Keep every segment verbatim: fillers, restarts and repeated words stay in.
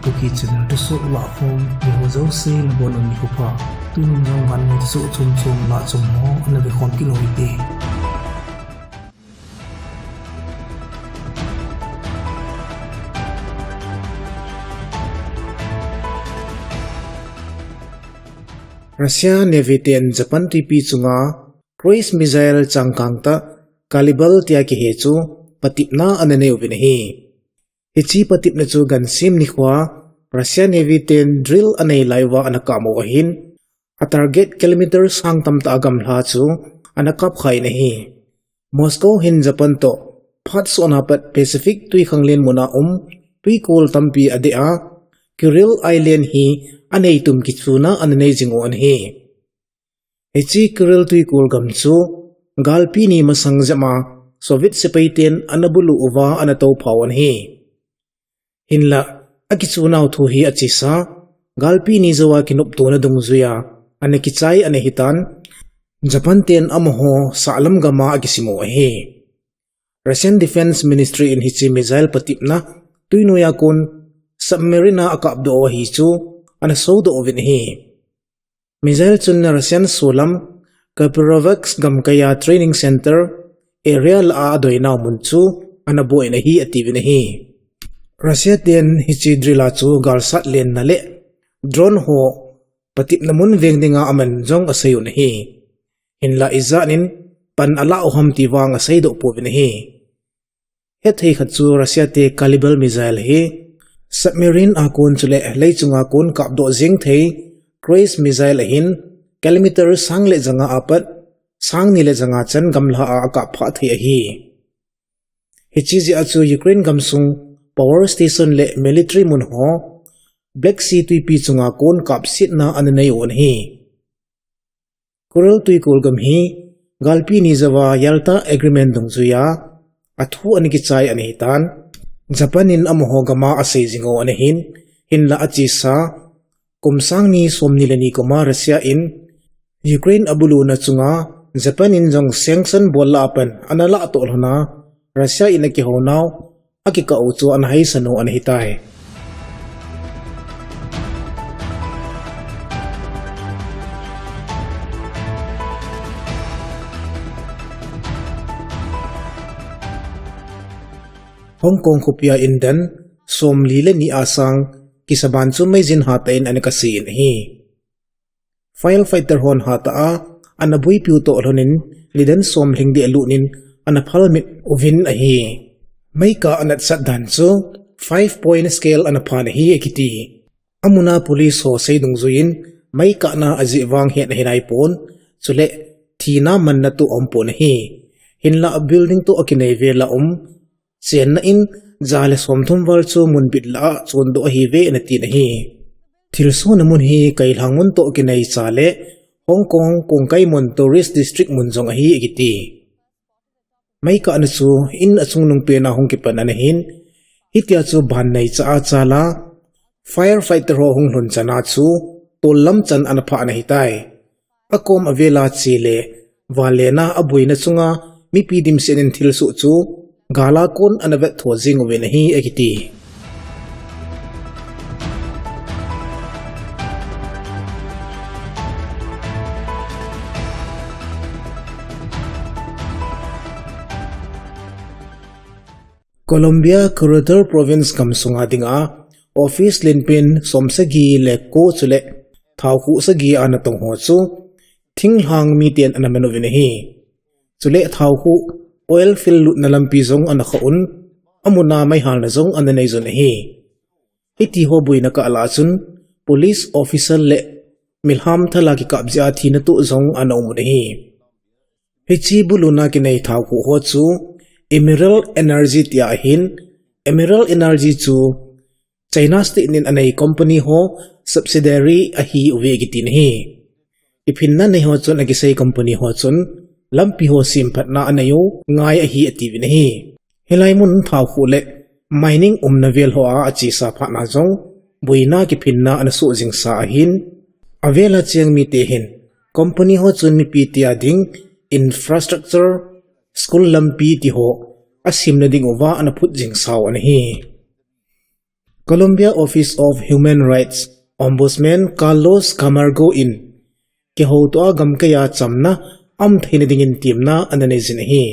Kuki channel thusoh lahkhom, mi ho jouse nabonun nikho pha. Tunin jong vannoi thusoh chom chom lah chom ho ana vekhom kit u hite. Russia Navy ten Japan twipi chunga cruise missile changkang tah Kalibal tia kihe chu patepna ana nei uvin ahi. Hiche patepna chu gansim nikhoa Russia Navy ten drill anei lai uva ana kap u ahin, a target kilometer sang tamtah a gamla chu ana kapkhan ahi. Moscow hin Japan toh phat sotna pat Pacific twikhanglen muna um twikol tampi adeh a, Kuril Island hi aneitum kichuna ana nei jing u ahi. Hiche Kuril twikol gam chu galpi ni masang jep a Soviet sepaiten ana bulu uva ana toupha u ahi. Hinlah, akichunau thu hi achesa, galpi ni jouva kinoptona dungjuia ana kichai ana hitan, Japan ten amaho sahlam gama akisim u ahi. Russian Defense Ministry in hiche missile patepna twinoiya kon submarine a akapdoh u ahi chu ana sodoh uvin ahi. Missile chun Russian solam Khabarovsk gamkaiya training center area lah a adoinau mun chu ana boh in ahi atiuvin ahi. Russia ten hiche drill a chu galsat lenna le drone ho patepna mun veng dinga aman jong asei un ahi. Hinlah ijat in pan alah u ham ti vang aseidoh pouvin ahi. Hethei khat chu Russia te Kalibal missile hi submarine a kon chule leichunga kon kapdoh jeng thei cruise missile ahin, kilometer sang le janga apat sang ni le janga chan gamla a akap phah thei ahi. Hiche jeh a chu Ukraine gamsung power station le military mun ho Black Sea twipi chunga kon kapsetna ana nei u ahi. Kuril twikol gam hi galpi ni jouva Yalta Agreement dungjuia athu ana kichai ana hitan, Japan in amaho gama asei jing u ana hin, hinlah achesa kum sang ni somni le ni kuma Russia in Ukraine abuluna chunga Japan in jong sanction bol lah a pan ana lahtoh lhona Russia in akihounau akikah u chu ana haisan u ana hitai. Hong Kong khopia indan somli le ni a sang kisaban chu meijin hatah in ana kase in ahi. Firefighter hon hatah a ana buipiu toh lhonin lidan somlhing deh lut in ana phalmit uvin ahi. Meikah anatsat dan chu five point scale ana phan ahi akiti. Amuna police ho sei dungjuiyin meikahna ajeh vang het ahi naipon, chule thina manna toh aumpon ahi. Hinlah building toh akinei vel a um chenna in ja le somthum val chu munbit lah a chondoh ahiuve ana tin ahi. Thilsohna mun hi kailhang mun toh kinei cha le Hong Kong kongkai mun tourist district mun jong ahi akiti. Meikahna chu in achungnung pena hung kipan ana hin, hitia chu ban neicha a chal a firefighter ho hung lhun chan a chu tollam chan ana phah ana hitai. Akom avela che le vanlena aboina chunga mipi dimset in thilsoh chu gal a kon ana vettho jing uvin ahi akiti. Colombia Querétaro Province gamsunga dinga office lenpen somsagi le ko chule thaokhuh sagi ana tong ho chu thinglhang miten ana man uvin ahi. Chule thaokhuh oil field lutna lampi jong ana khah un, amuna meihalna jong ana neijun ahi. Hitiho boina kah lah a chun police officer le milham thala kikap jeh a thina toh jong ana um un ahi. Hiche buluna kinei thaokhuh ho chu Emerald Energy tia ahin, Emerald Energy chu China State in anei company ho subsidiary ahiuve akitin ahi. Kiphinna nei ho chun akisei company ho chun lampi ho semphatna aneiu ngai ahi atiuvin ahi. Hilai mun thaokhuh le mining umna vel hoa achesa phatna jong boina kiphinna ana soh jingsa ahin, avela cheng mite hin company ho chun mipi tia ding infrastructure, school, lampi tiho asemna dinguva ana phut jingsau ana hi. Colombia Office of Human Rights Ombudsman Carlos Camargo in kihoutoh a gamkai a chamna aum theina dingin temna ana nei jin ahi.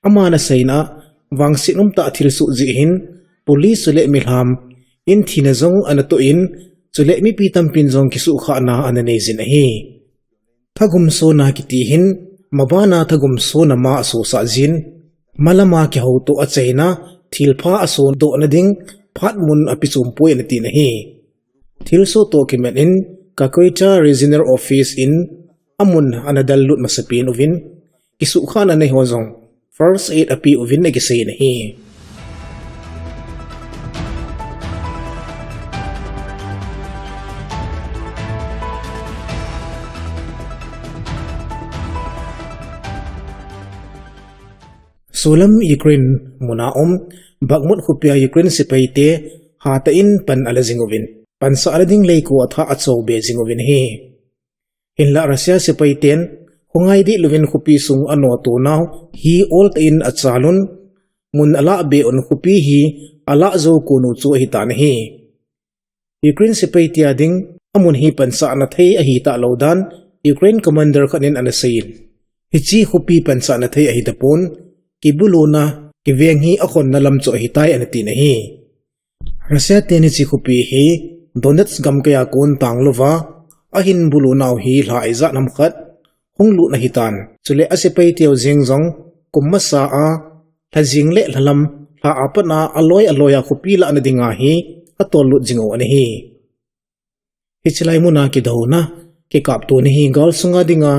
Aman aseina a, vangset umtah thilsoh jeh hin police chule milham in thina jong ana toh in, chule mipi tampin jong kisuhkhahna ana nei jin ahi. Thagum sona kiti hin, mabana thagum sona ma asosah jin, malama kihoutoh achaina, thilpha asodohna ding phat mun ape chompoi ana tin ahi. Thilsoh toh kimat in, Caqueta Regional Office in amun ana dallut masapen uvin, kisuhkhahna nei ho jong first aid ape uvin akisei in ahi. Solam Ukraine muna um Bakhmut khopia Ukraine sepaite hatah in pan ala jing uvin, pansahna ding leiko athah achobe jing uvin ahi. Hinlah Russia sepaiten khongai dehlouvin khopi sung anoto nau hi oltah in achalun, mun alahbe un khopi hi alah jou kon u chu ahitan ahi. Ukraine sepaite a ding amun hi pansahna thei ahi talou dan Ukraine commander khat in ana seiyin, hiche khopi pansahna thei ahitapon, kibuluna kiveng hi akhonna lam chu ahitai ana tin ahi. Russia ten hiche khopi hi Donetsk gamkai a kon tanglouva ahin bulu nau hi lha ijat ham khat hung lut ahitan. Chule asepaiteu jeng jong kum masa a lhajing le lhalam lha a pat a aloi aloi a khopi lahna dinga hi atollut jing u ana hi. Hiche lai muna kidouna kikaptona hi gal sunga dinga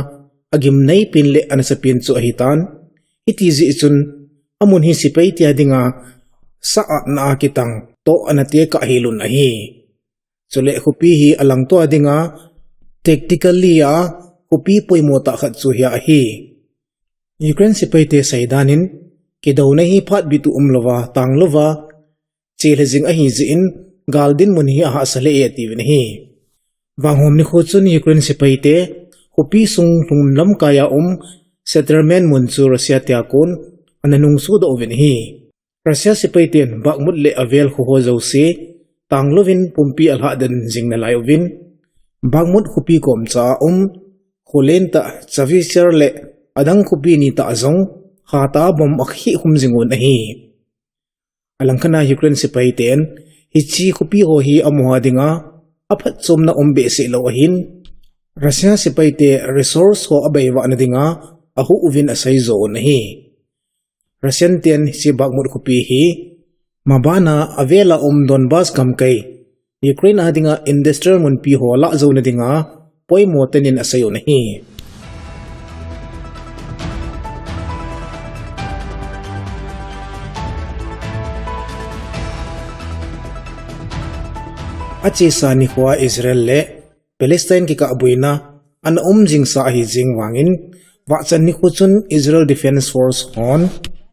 agimnei pen le anasapen chu ahitan. Hiti jeh chun amun hi sepaite a dinga saatna a kitang toh ana tekah hilun ahi. Chule khopi hi alangtoa dinga tactically a khopi poimo tah khat chu hia ahi. Ukraine sepaite seidan in, kidouna hi phat bit u umlouva, tanglouva chelha jing ahijeh in, gal dinmun hi ahahsa lheh e atiuvin ahi. Vanghom nikho chun Ukraine sepaite khopi sung lhum lamkai a um settlement mun chu Russia te a kon ana nungsohdoh uvin ahi. Russia sepaiten Bakhmut le avel kho ho jouse tanglouvin pumpi alhahden jing nalai uvin, Bakhmut khopi komcha a um kholen tah Chavchyr le adang khopi ni tah jong hatah a bomb akhehkhum jing un ahi. Alangkhat a Ukraine sepaiten hiche khopi ho hi amaho dinga aphatchomna um behseh lou ahin, Russia sepaite resource ho abeivahna dinga ahuh uvin aseijo un ahi. Russian ten hiche Bakhmut khopi hi mabana avela um Donbas gamkai, Ukraine a dinga industrial munpi ho lahjouna dinga poimo tah in asei un ahi. Achesa nikhoa Israel le Palestine kikahboina ana um jingsa ahijeng vangin, vahchan nikho chun Israel Defense Force hon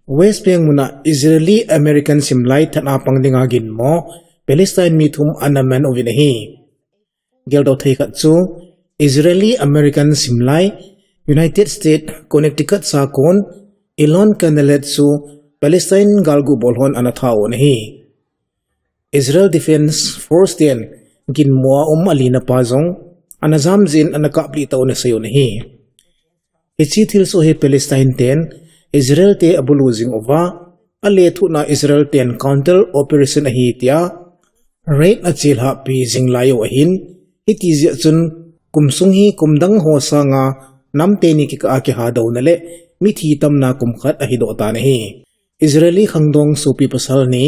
West Bank muna Israeli American simlai that a pang dinga ginmo Palestine mi thum ana man uvin ahi. Geldoh thei khat chu Israeli American simlai United States Connecticut sakon Elon Candelet chu Palestine galgu bol hon ana that un ahi. Israel Defense Force ten ginmo a um alina pa jong ana jam jin ana kaplih tah un asei un ahi. Hiche thilsoh hi Palestine ten Israel te abulu jing uva, alethuhna Israel ten counter operation ahi tia raid achelhahpi jing lai u ahin, hiti jeh chun kum sung hi kum dang ho sanga nam teni kikah a kihadouna le mithi tamna kum khat ahidoh tan ahi. Israeli khangdong sopi pasal ni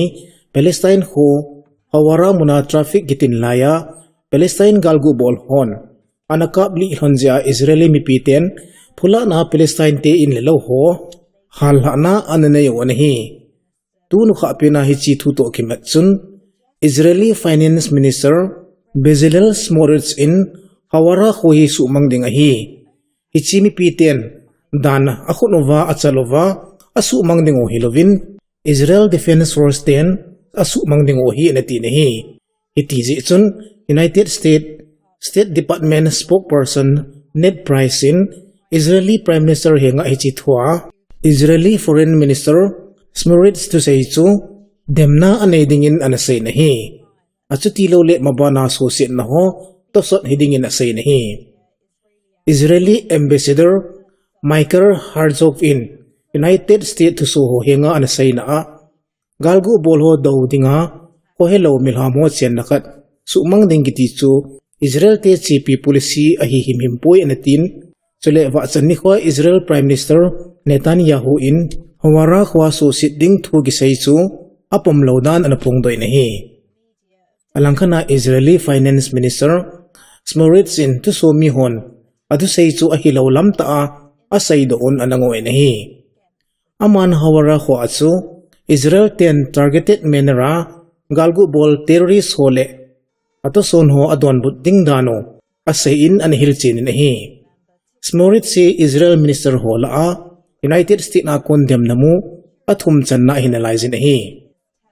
Palestine kho Hawara muna traffic kitin laiya Palestine galgu bol hon ana kaplih lhon jeh a Israeli mipi ten phulahna Palestine te in le lou ho hallhahna ana nei u ana hi. Tunu khah pena hiche thu toh kimat chun Israeli Finance Minister Bezalel Smotrich in Hawara kho hi suhmang ding ahi. Hiche mipi ten dan akhut uva achal uva asuhmang ding u hilouvin, Israel Defense Force ten asuhmang ding u ahi ana tin ahi. Hiti jeh chun United States State Department spokesperson Ned Price in Israeli Prime Minister henga hiche thua Israeli Foreign Minister Smotrich thusei chu demna anei dingin ana seina ahi. Achuti louleh mabana suhsetna ho tosot hidingin aseina ahi. Israeli Ambassador Michael Herzog in United States thusoh ho henga ana seina a, galgu bol ho dou dinga khohelou milham ho chenna khat suhmang ding kiti chu Israel te chepi policy ahi himhim poi ana tin, chule vahchan nikhoa Israel Prime Minister Netanyahu in Hawara khoa suhset ding thu kisei chu apomlou dan ana phongdoh in ahi. Alangkhat a Israeli Finance Minister Smotrich in thusoh mihon athusei chu ahilou lamtah a aseidoh un ana ngoh in ahi. Aman Hawara khoa chu Israel ten targeted manner a galgu bol terrorist ho le atohson ho adonbut ding dan u asei in ana hilchen in ahi. Smotrich hi Israel minister ho lah a United States a kon demna mu athum channa ahi nalaiyin ahi.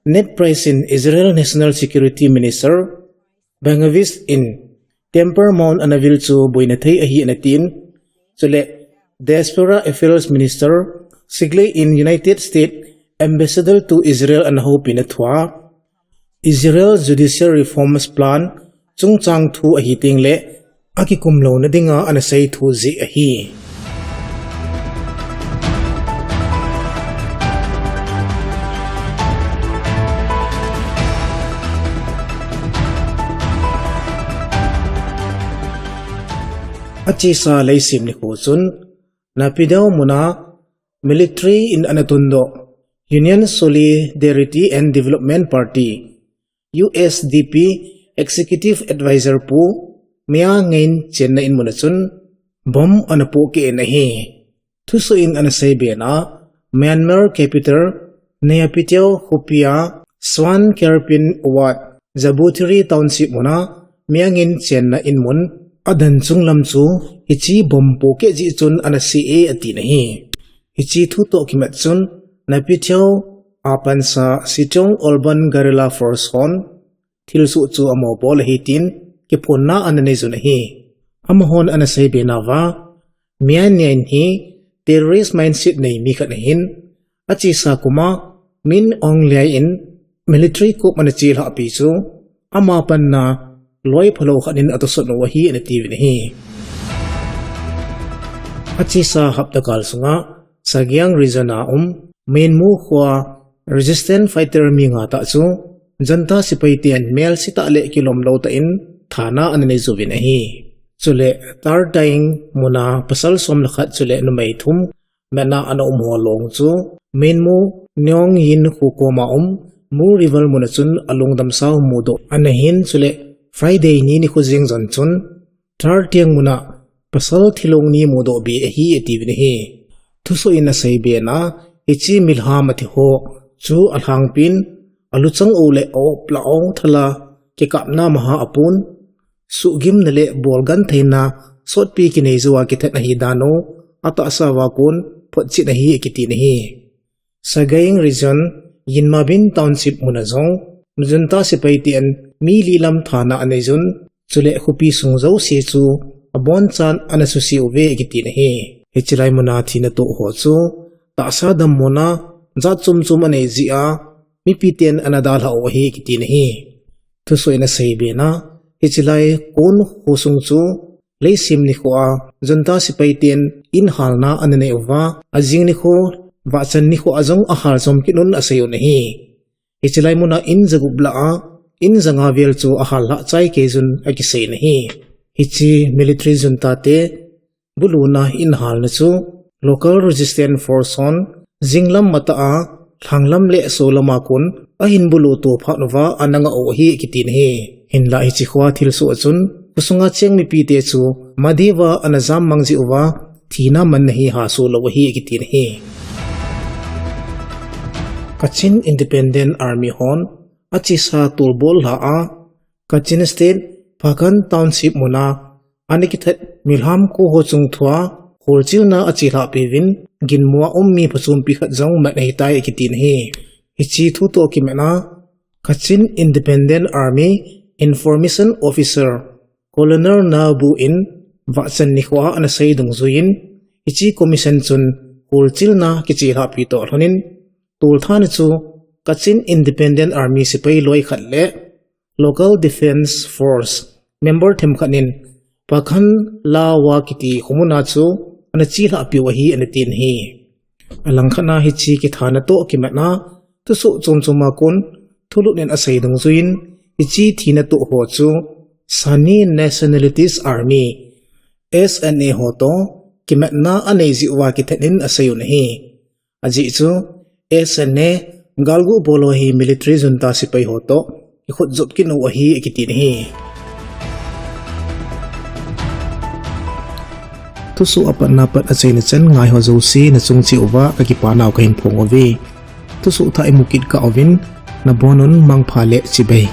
Ned Price in Israel National Security Minister Ben Gvir in Temple Mount ana vil chu boina thei ahi ana tin, chule Diaspora Affairs Minister Sagi in United States Ambassador to Israel ana houpi na thua, Israel Judicial Reforms Plan chungchang thu ahi tengle akikum louna dinga ana sei thu jeh ahi. Achesa leisim nikho chun Naypyidaw muna military in ana tundoh Union Solidarity and Development Party, U S D P, Executive Advisor Pu Myat Ngaing chenna in muna chun bomb ana pohkeh in ahi. Thusoh in ana seibe na, Myanmar capital Naypyidaw khopia Swan Kyampin Ward, Jabotiari Township muna Myat Ngaing chenna in mun adan chunglam chu hiche bomb pohkeh jeh chun ana se e atin ahi. Hiche thu toh kimat chun Naypyidaw a pansa Sittwe Urban Guerrilla Force hon thilsoh chu amobol ahi tin kiphonna ana neiyun ahi. Amahon ana seibe nauva, Myat Ngaing hi terrorist mindset nei mi khat ahin, achesa kuma Min Aung Hlaing in military coup ana chelhahpi chu ama panna loi phalou khat in atosot u ahi ana tiuvin ahi. Achesa hapta kal sunga Sagaing region a um Minmu khoa resistance fighter mi nga tah chu junta sepai ten melsetah le kilomlou tah in thana ana neiyu vin ahi. Chule Tartaing muna pasal som le khat chule numei thum matna ana um ho long chu Minmu Nongyin kho koma um Mu River muna chun alungdamsau mudoh ana hin, chule Friday ni nikho jeng jon chun Tartaing muna pasal thilong ni mudoh be ahi atiuvin ahi. Thusoh in aseibe na, hiche milham athi ho chu alhangpin aluchang u le aop lah u thala kikapna maha apon, suhgimna le bolgam theina sotpi kinei jouva kithat ahi dan u atahsa uva kon photchet ahi akitin ahi. Sagaing region, Yinmabin Township muna jong junta sepai ten mi li lam thana aneiyun, chule khopi sung jouse chu abonchan ana suse uve akitin ahi. Hiche lai muna thina toh ho chu tahsa dammona jat chom chom anei jeh a mipi ten ana dalhah u ahi akitin ahi. Thusoh in aseibe na, hiche lai kon khosung chu leisim nikhoa junta sepai ten in halna ana nei uva, ajing nikho vahchan nikhoa jong ahal jom kit un asei un ahi. Hiche lai muna in jagup lah a in janga vel chu ahal lhah chai keiyun akisei in ahi. Hiche military junta te buluna in halna chu local resistance force hon jinglam matah a lhanglam le solama kon ahin bulu to phat uva ana ngah u ahi akitin ahi. Hinlah hiche khoa thilsoh a chun khosunga cheng mipite chu madeuva ana jammang jeh uva thina manna hi haso lou ahi akitin ahi. Kachin Independent Army hon achesa tolbol lha a Kachin State Phakan Township muna ana kithat milham kho ho chungthua kholchilna achelhahpi uvin ginmo a um mi phachompi khat jong mat ahitai akitin ahi. Hiche thu toh kimatna Kachin Independent Army Information Officer Colonel Nabu in vahchan nikhoa ana sei dungjuiyin, hiche commission chun kholchilna kichelhahpi toh lhonin tolthana chu Kachin Independent Army sepai loi khat le Local Defence Force member themkhat in Pakhan Lawa kiti khomuna chu ana chelhah piu ahi ana tin ahi. Alangkhat a hiche kithana toh kimatna thusoh chomchom a kon thulut in asei dungjuiyin hiche thina toh ho chu Shan Nationalities Army, S N A ho toh kimatna anei jeh uva kithen in asei un ahi. Ajeh chu S N A galgu bol ho hi military junta sepai ho toh kikhutjop kit u ahi akitin ahi. Thusoh apatna pat achaina chan ngaiho jouse nachung cheh uva kakipanau kahin phong uve. Thusoh thah imu kit kah uvin, nabonun mangpha le chibai.